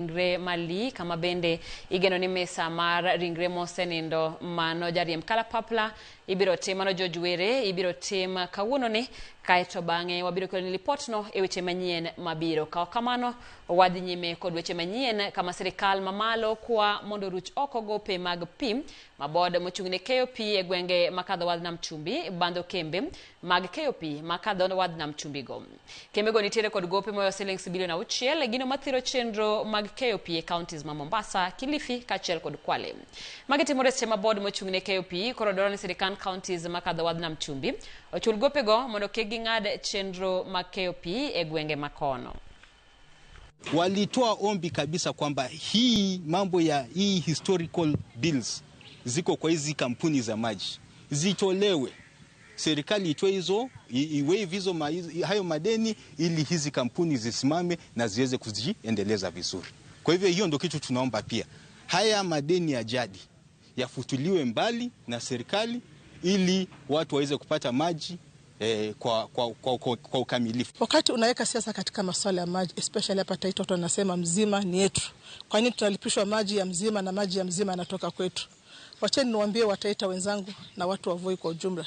Ringre mali kama bende igeno ni mesa mar ringre mosenindo mano jariemb kalapapla ibiro tim mano George Were ibiro tim kawuono ni kaeto bang'e wabiro keloni lipotno e weche manyien mabiro. Ka ok kamano wadhi nyime kod weche manyien kama sirikal mamalo kwa mondo oruch oko gope mag pi ma bod mochung' ne keyo pi e gwenge makadho wadh nam chumbi bandho kembe mag keyo pi makadho wadh nam chumbi go. Kembego nitiere kod gope moyo silings bilion 6 gino mathiro chenro mag keyo pi e counties ma Mombasa, Kilifi kaachiel kod Kwale. Magi timore seche ma board mochung' ne keyo pi koro dwaro ni sirikand counties makadho wadh nam chumbi ochul gopego mondo kik ging'ad chenro mag keyo pi e gwenge makono. Walitoa ombi kabisa kwamba hii mambo ya hii historical bills ziko kwa hizi kampuni za maji zitolewe, serikali itoe hizo iwaive hizo hayo madeni ili hizi kampuni zisimame na ziweze kujiendeleza vizuri. Kwa hivyo hiyo ndio kitu tunaomba pia, haya madeni ya jadi yafutuliwe mbali na serikali ili watu waweze kupata maji kwa ukamilifu. Wakati unaweka siasa katika masuala ya maji, especially hapa Taita, watu wanasema Mzima ni yetu. Kwa nini tunalipishwa maji ya Mzima na maji ya Mzima yanatoka kwetu? Wacheni niwaambie Wataita wenzangu na watu wa Voi kwa ujumla.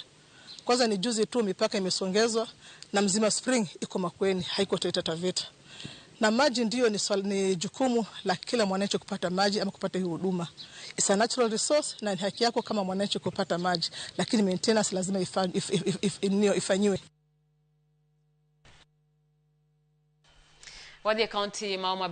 Kwanza ni juzi tu mipaka imesongezwa na Mzima Spring iko Makueni, haiko Taita Taveta. Na maji ndio ni jukumu la kila mwananchi kupata maji ama kupata hii huduma. It's a natural resource na ni haki yako kama mwananchi kupata maji, lakini maintenance lazima ifanyiwe. Wadhi e kaunti ma Homa